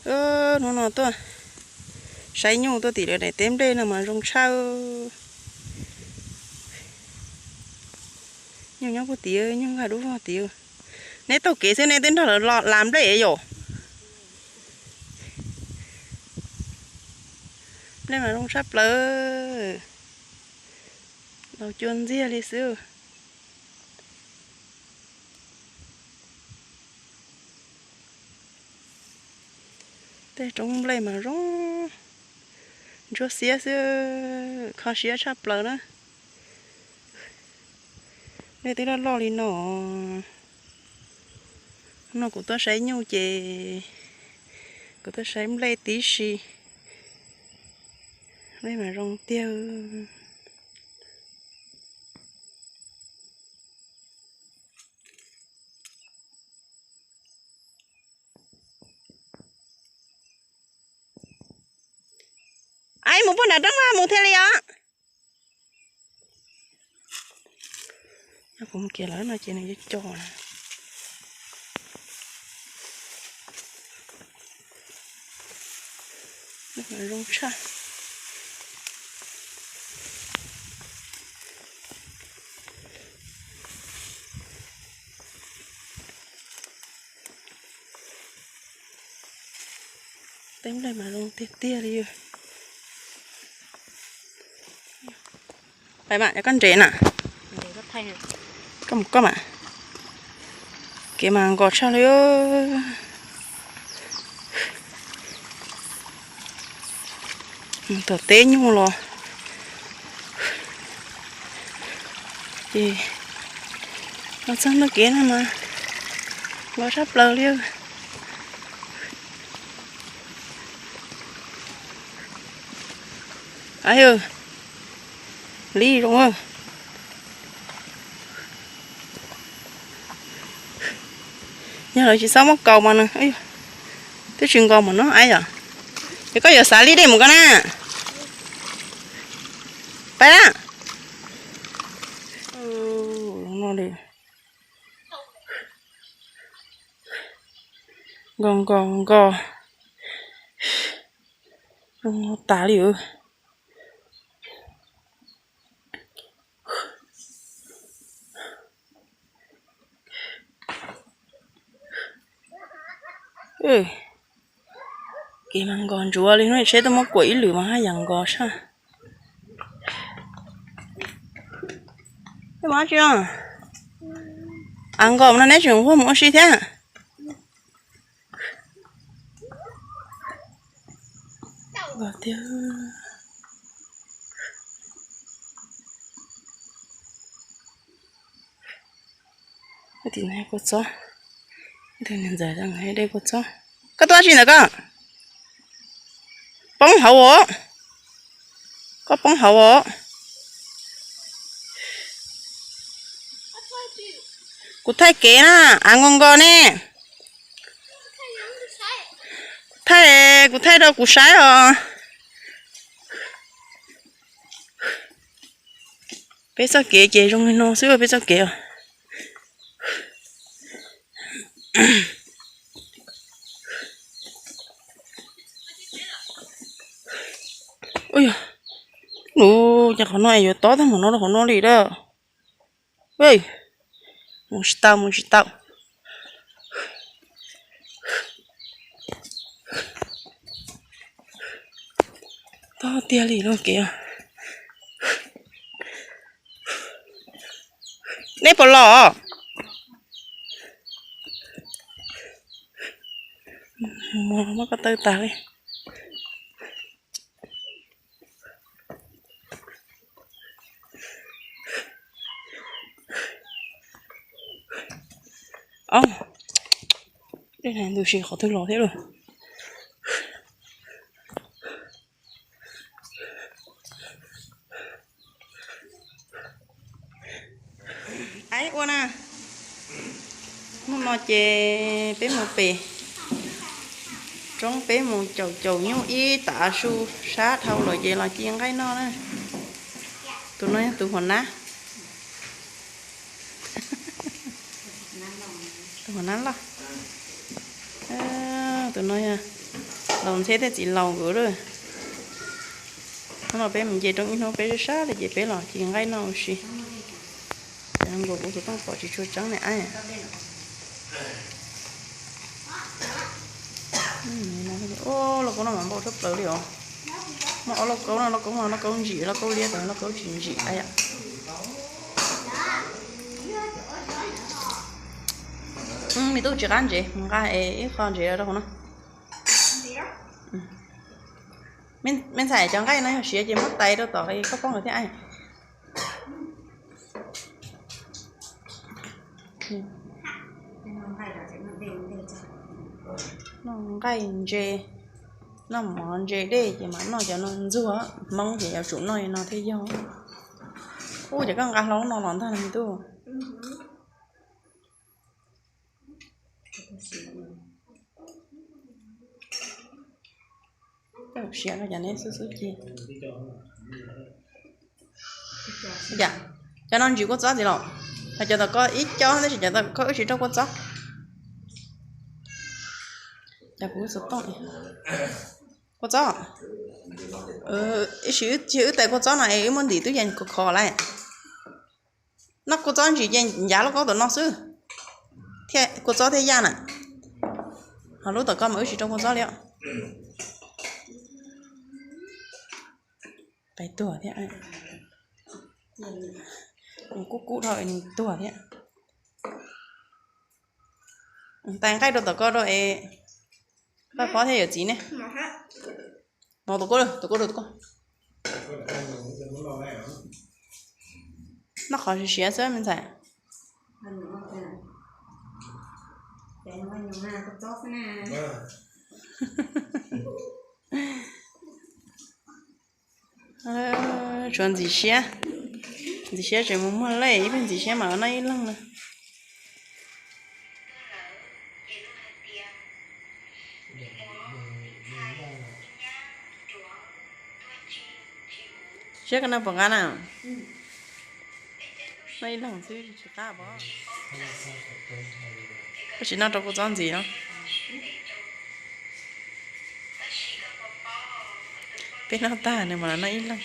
Hnub no tuaj saib nyuj tuaj tim lawv daim teb nplej no mas zoo tshaj. Nyuj nyob puag tid, nyuj nkag dub vog tid. Neb taug kev xwb neb twb nrog lawv los las nplej yom. Nplej mas zoo tshaj plaws, laus cua ntxiag li xwb. Tej roob nplej mas zoo ntsuab xiab xwb, kho siab tshaj plaws na. Nplej twb loj loj li no. No kuv tuaj saib nyuj ces kuv tuaj saib nplej tib si. Nplej mas zoo tiag. Ai, mus puag nram roob mas mus thiaj li os. Yog kuv mus kiag lawm no ces nws yuav co na. Zoo tshaj. Teb nplej mas zoo tiag tiag li. Pais mas, cov koj nres na. Koj mus koj mas. Kev mas nkos tshaj li. Mus tom teb nyuj los ces los txog ntua kev no mas nkos tshaj plaws li. Aw, li zoo. Yog lawv tsis txhob muab kaus mas nws twb tsis nkos mus no aib yom. Es koj yuav xav li dej mus koj na. Pab na. Nkos nkos nkos. Zoo tas li. Kev mas nkos ntsuav li, hnub tsheb tuaj muab kuam ib lwm mas haj yam nkos saj. Av nkos no neb tseem huaj mus ua si thiab. Tim no kua txob, ntawd dej kua txob. Koj tuaj tsi ntawm koj? Poob hauv os. Koj poob hauv os. Kuv thaij kev na, av nkos nkos ne. Thaij, kuv thaij rau kuv saib os. Peb txoj kev ces zoo li no xwb peb txoj kev os. Ua, ua cas qhov no es yuav tob tag mus no rau qhov no li dab. Mus tsis tau, mus tsis tau. Tob tiag li no kev. Neb puas los? Muab koj tawb tas li. Dej ntuj sis qhov twg los thiab lauj. Aib ua na, hnub no ces peb mus pem roob, peb mus caum caum nyuj ib tav su, sab dhau lawm ces los ci nqaij noj na. Tus no yog tus huam nab, tus huam nab loj. Tus no yog Laus ntxheb thiab txiv laus nkawd lawm. Hnub no peb mus nce roob ib hnub peb sab sab li ces peb los ci nqaij noj ua si. Ces nkaus kuv tus tooj pom tsis tshua tseeb ne ab. Lauj kaub no mas npau tshaj plaws li os. Muaj ob lauj kaub no, lauj kaub no, lauj kaub ntsim, lauj kaub liab, lauj kaub tsis ntsim ab yom. Me tub tsis qab ntsev, nqa ib qho ntsev rau hauv no. Me ntxhais, cov nqaij no yog siav ces muab tais rau tom koj poj nkawd thiab. Noj nqaij ntse, noj mov ntse dej ces mam noj cov no ntxuag, Hmoob ces yuav tsum noj no thiaj yog. Ub, ces koj nqa hlo no los ntag me tub. Siav no cov neb xub xub ci. Yam, cov no ntsim kua txob ntxiv los? Hos cov tom koj ib co tab sis cov tom koj wb tsis rau kua txob. Cov kuv xov tooj. Kua txob. Ib sim wb tais kua txob no es wb muab ntim twb yeej khov khov lawm. Noj kua txob ntsim ces ncav lauj kaub tom no xwb, thiaj kua txob thiaj yaj na. Ho lub tom koj mas wb tsis rau kua txob li os. Pais tuag thiab. Kub kub dhau nws tuag thiab. Tais nqaij rau tom koj rau es koj phob thiab yawm txiv ne. Mos tus koj, tus koj, tus koj. Noj qhov siav siav xwb me ntxhais. Tshuav ntxim siab, ntxim siab tseem mus muag lej, ib pliag ntxim siab mam noj ib leeg na. Siab koj noj puas qab na? Noj ib leeg xwb tsis qab pom. Koj tsis noj rau kua txob ntxiv no. Peb noj tag nws mam los noj ib leeg.